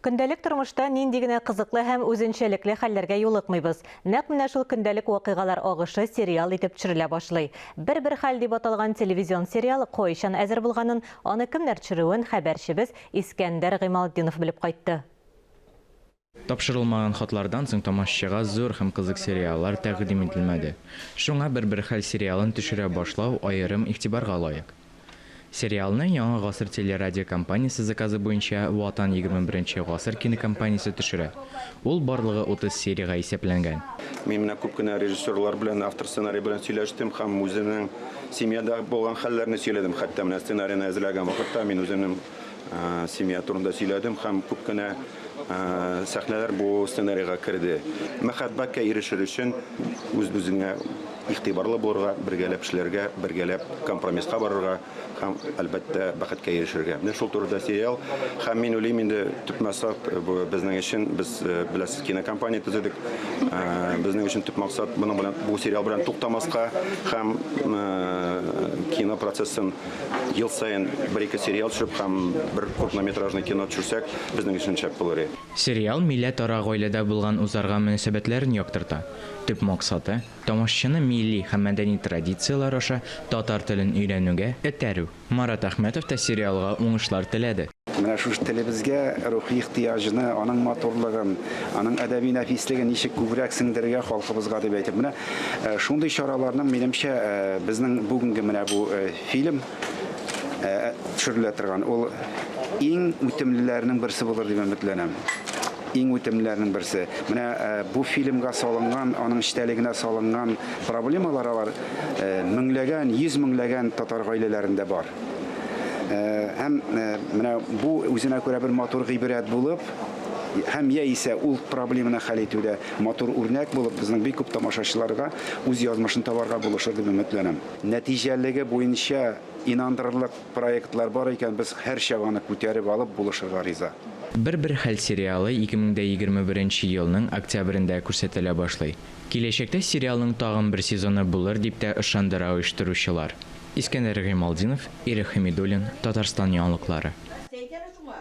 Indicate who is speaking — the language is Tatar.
Speaker 1: Көндәлек тормышта нинди генә кызыклы һәм үзенчәлекле хәлләргә юлыкмыйбыз. Нәкъ менә шул көндәлек вакыйгалар агышы сериал итеп төшерелә башлый. Бер-бер хәл дип аталган телевизион сериал кайчан әзер булганын, аны кемнәр төшерүен хәбәрчебез Искәндәр Гыймалтдинов белеп кайтты.
Speaker 2: Тапшырылмаган хатлардан соң тамашачыга зур һәм кызык сериаллар тәкъдим ителмәде. Шуңа Бер-бер хәл сериалын төшерә башлау аерым игътибарга лаек. Сериалны Яңа гасыр телерадиокомпаниясе заказы буенча Ватан 21 гасыр кинокомпаниясе төшерә. Ул барлыгы 30 сериягә исәпләнгән.
Speaker 3: Мин менә күп кенә режиссерлар белән, автор сценарий белән сөйләштем һәм үземнең семьяда булган хәлләрне сөйләдем. Хәтта менә сценарийны әзерләгән вакытта мин үземнең семья турында сөйләдем һәм күп кенә сәхнәләр бу сценарийга керде. Мәхәббәткә ирешер өчен үз-үзеңә Игътибарлы булырга, бергәләп эшләргә, бергәләп компромисска барырга һәм, әлбәттә, бәхеткә ирешергә. Менә шул турыда сериал. Һәм мин уйлыйм инде, төп максат бу безнең өчен, без, беләсез, кинокомпания төзедек. Безнең өчен төп максат моның белән, бу сериал белән туктамаска һәм кино процессын ел саен бер-ике сериал төшереп һәм бер крупнометражный кино төшерсәк, безнең өчен шәп булыр иде.
Speaker 2: Сериал милләтара гаиләдә булган үзарга мөнәсәбәтләрен яктырта. Төп максаты, тамашачыны милли һәм мәдәни традицияләр аша татар телен өйрәнүгә этәрү. Марат Әхмәтов та сериалга уңышлар теләде.
Speaker 4: Менә шушы телебезгә рухи ихтыяҗны, аның матурлыгын, аның әдәби нәфислеген ничек күбрәк сеңдерергә халкыбызга дип әйтеп, менә шундый чараларның, минемчә, безнең бүгенге менә бу фильм төшерелә торган, ул иң үтемлеләренең берсе булыр дип өметләнәм. Иң үтемлеләрнең берсе. Менә бу фильмга салынган, аның эчтәлегенә салынган проблемалар алар меңләгән, йөз меңләгән татар гаиләләрендә бар. Һәм менә бу үзенә күрә бер матур гыйбрәт булып, һәм яисә ул проблеманы хәл итүдә матур үрнәк булып, безнең бик күп тамашачыларга үз язмышын табарга булышыр дип өметләнәм. Нәтиҗәлеге буенча инандырырлык Проектлар бар икән, без һәрчак аны күтәреп алып, булышырга риза.
Speaker 2: Бер-бер хәл сериалы 2021 нче елның октябрендә күрсәтелә башлый. Киләчәктә сериалның тагын бер сезоны булыр дип тә ышандыра оештыручылар. Искәндәр Гыймалтдинов, Ирек Хәмидуллин, Татарстан яңалыклары.